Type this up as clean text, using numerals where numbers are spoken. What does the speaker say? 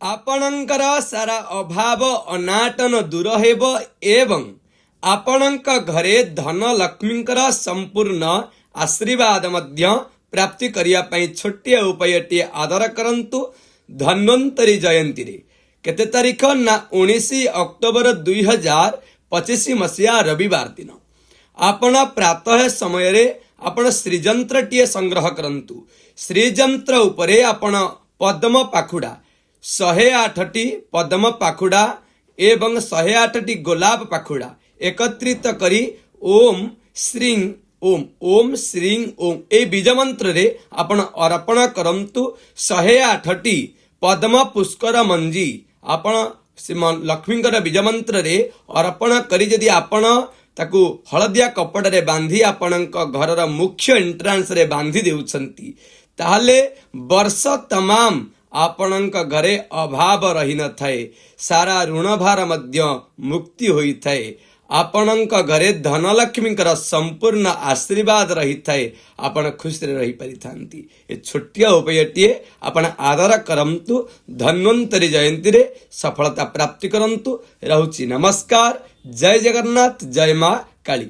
ଆପଣଙ୍କର ସାରା ଅଭାବ ଅନାଟନ ଦୂର ହେବ ଏବଂ ଆପଣଙ୍କ ଘରେ ଧନ ଲକ୍ଷ୍ମୀଙ୍କର ସମ୍ପୂର୍ଣ୍ଣ ଆଶୀର୍ବାଦ ମଧ୍ୟ ପ୍ରାପ୍ତି କରିବା ପାଇଁ ଛୋଟିଆ ଉପାୟଟିଏ ଆଦର କରନ୍ତୁ। ଧନ୍ୱନ୍ତରୀ ଜୟନ୍ତୀରେ କେତେ ତାରିଖ ନା 19 ଅକ୍ଟୋବର 2025 ମସିହା ରବିବାର ଦିନ ଆପଣ ପ୍ରାତଃ ସମୟରେ ଆପଣ ଶ୍ରୀଯନ୍ତ୍ରଟିଏ ସଂଗ୍ରହ କରନ୍ତୁ। ଶ୍ରୀଯନ୍ତ୍ର ଉପରେ ଆପଣ ପଦ୍ମ ପାଖୁଡ଼ା, 108ଟି ପଦ୍ମ ପାଖୁଡ଼ା ଏବଂ 108ଟି ଗୋଲାପ ପାଖୁଡ଼ା ଏକତ୍ରିତ କରି ଓମ୍ ଶ୍ରୀଂ ଓମ୍, ଓମ୍ ଶ୍ରୀଂ ଓମ୍ ଏଇ ବୀଜ ମନ୍ତ୍ରରେ ଆପଣ ଅର୍ପଣ କରନ୍ତୁ। 108ଟି ପଦ୍ମ ପୁଷ୍କର ମଞ୍ଜି ଆପଣ ସେ ଲକ୍ଷ୍ମୀଙ୍କର ବୀଜ ମନ୍ତ୍ରରେ ଅର୍ପଣ କରି ଯଦି ଆପଣ ତାକୁ ହଳଦିଆ କପଡ଼ାରେ ବାନ୍ଧି ଆପଣଙ୍କ ଘରର ମୁଖ୍ୟ ଏଣ୍ଟ୍ରାନ୍ସରେ ବାନ୍ଧି ଦେଉଛନ୍ତି, ତାହେଲେ ବର୍ଷ ତମାମ ଆପଣଙ୍କ ଘରେ ଅଭାବ ରହିନଥାଏ। ସାରା ଋଣଭାର ମଧ୍ୟ ମୁକ୍ତି ହୋଇଥାଏ। ଆପଣଙ୍କ ଘରେ ଧନଲକ୍ଷ୍ମୀଙ୍କର ସମ୍ପୂର୍ଣ୍ଣ ଆଶୀର୍ବାଦ ରହିଥାଏ। ଆପଣ ଖୁସିରେ ରହିପାରିଥାନ୍ତି। ଏ ଛୋଟିଆ ଉପାୟଟିଏ ଆପଣ ଆଦର କରନ୍ତୁ। ଧନ୍ୱନ୍ତରୀ ଜୟନ୍ତୀରେ ସଫଳତା ପ୍ରାପ୍ତି କରନ୍ତୁ। ରହୁଛି, ନମସ୍କାର। ଜୟ ଜଗନ୍ନାଥ, ଜୟ ମା କାଳୀ।